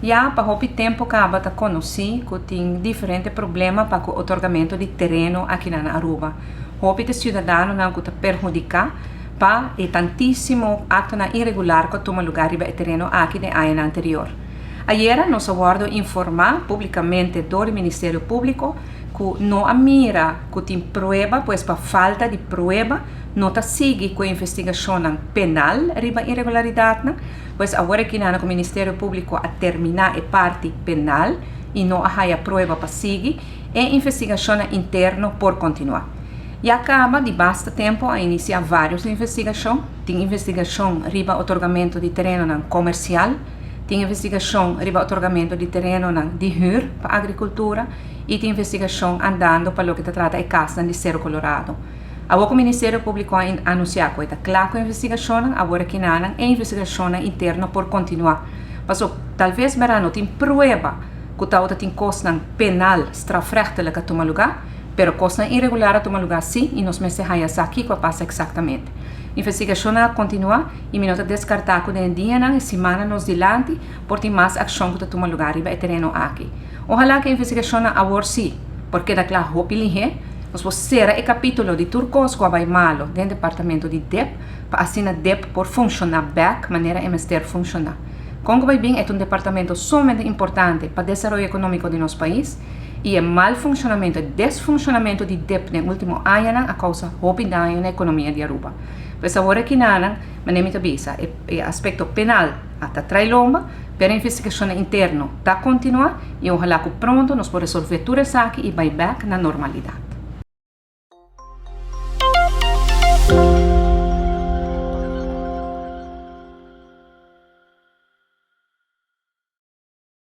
Ya pa hopi tempo caba ta conoci cu tin diferente problema pa cu otorgamento di tereno aki na Aruba. Hopi ta ciudadanonan cu ta perhudica pa e tantisimo actonan iregular cu a tuma lugar riba e tereno aki den añanan anterior. Ayera nos a wordo informa publicamente door di Ministerio Publico cu no a mira cu tin prueba, pues pa falta di prueba no ta sigui cu e investigacionnan penal riba iregularidadnan. Pues awor aki nan cu Ministerio Publico a termina e parti penal y no a haya prueba pa sigui, e investigacionnan interno por continua. Ya caba di basta tempo a inicia varios investigacion. Tin investigacion riba otorgamento di terenonan comercial, tin investigacion riba otorgamento di terenonan di huur pa agricultura y tin investigacion andando pa loke ta trata e casnan di Cero Colorado. Awor cu Ministerio Publico a anuncia cu e ta cla cu e investigacionnan, awor aki nan e investigacionnan interno por continua. Paso talves bera no tin prueba cu tawata tin cosnan penal strafrechtelijk a tuma lugar, pero cosnan iregular a tuma lugar si y nos mester haya sa kico a pasa exactamente. Investigacionnan a continua y mi no ta descarta cu den e dianan y simannan nos dilanti por tin mas accion cu ta tuma lugar riba e tereno aki. Ojalá cu e investigacionnan awor si por keda cla hopi lihe, nos por cera e capitulo di tur cos cu a bay malo den departamento di dip pa asina dip por funciona bek manera e mester funciona. Con cu bay bin e ta un departamento sumamente importante pa desaroyo economico di nos pais y e mal funcionamento, e desfuncionamento di dip den ultimo añanan a causa hopi daño na economia di Aruba. Pues awor aki nanan, manera mi ta bisa, e aspecto penal a ta trae lomba, pero e investigacionnan interno ta continua y ojalá cu pronto nos por resolve tur esaki y bay bek na normalidad.